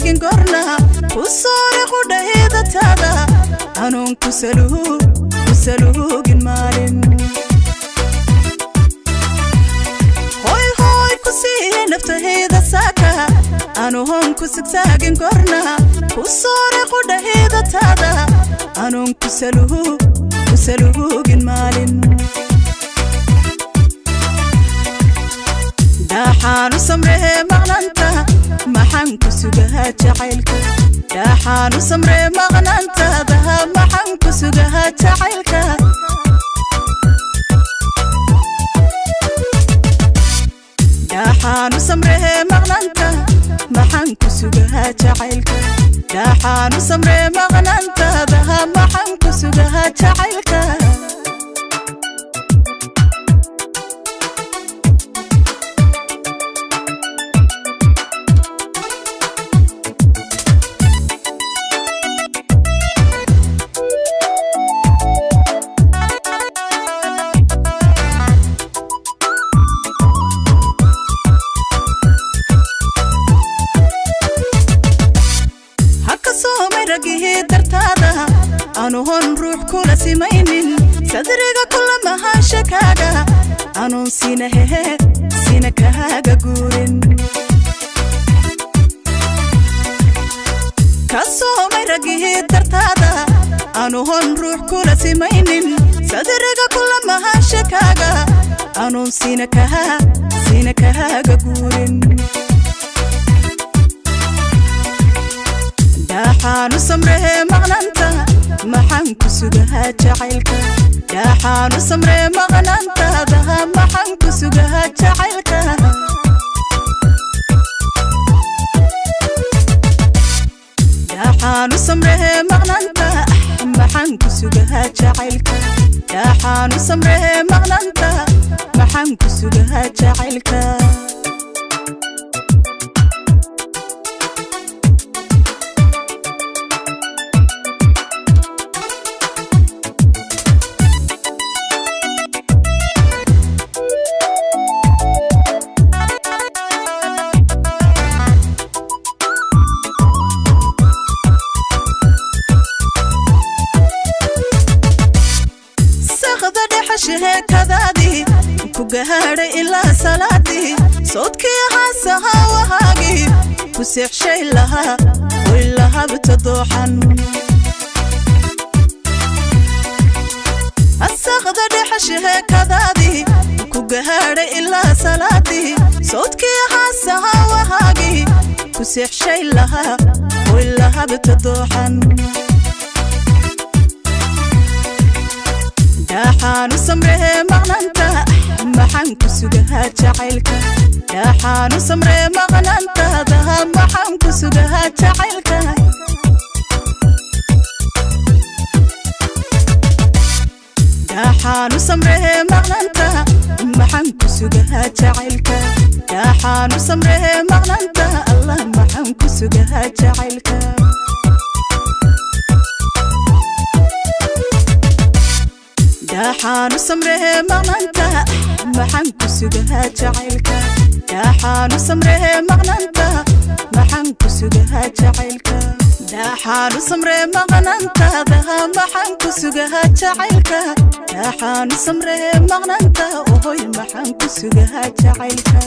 sigsaagin gorna ku soore qudhaydatada anuun ku saluugin maalin hoy hoy ku siiye naftahayda saaka anuhon ku sigsaagin gorna ku soore qudhaydatada anuun ku saluugin maalin Dhaxaanu samree maqnaanta maxaan ku sugahaa jacaylka Dhaxaanu samree maqnaantaada maxaan ku sugahaa jacaylka Dhaxaanu samree maqnaanta maxaan ku sugahaa jacaylka Dhaxaanu samree maqnaantaada maxaan ku sugahaa jacaylka Anuhon ruux kula simaynin sadriga kula mahashakaaga anuun sina hehe sina kahaaga guurin ka soomay raggihii dartaada anuhon ruux kula simaynin sadriga kula mahashakaaga anuun sina kahaaga guurin Dhaxaanu samree maqnaanta maxaan ku sugahaa jacaylka Dhaxaanu samree maqnaantaada maxaan ku sugahaa jacaylka Dhaxaanu samree maqnaanta maxaan ku sugahaa jacaylka Dhaxaanu samree maqnaanta maxaan ku sugahaa jacaylka Sheekadaadii ku gaadhay ilaa salaadii soodkii haasaha wahaagii ku seexshay lahaa way lahabta dooxan Asaqda dhexe sheekadaadii ku gaadhay ilaa salaadii soodkii haasaha wahaagii ku seexshay lahaa way lahabta dooxan Dhaxaanu samree maqnaanta maxaan ku sugahaa jacaylka Dhaxaanu samree maqnaantaada maxaan ku sugahaa jacaylka Dhaxaanu samree maqnaanta maxaan ku sugahaa jacaylka Dhaxaanu samree maqnaanta Allah maxaan ku sugahaa jacaylka Dhaxaanu samree maqnaanta maxaan ku sugahaa jacaylka Dhaxaanu samree maqnaanta maxaan ku sugahaa jacaylka Dhaxaanu samree maqnaantaada maxaan ku sugahaa jacaylka Dhaxaanu samree maqnaanta ohoy maxaan ku sugahaa jacaylka.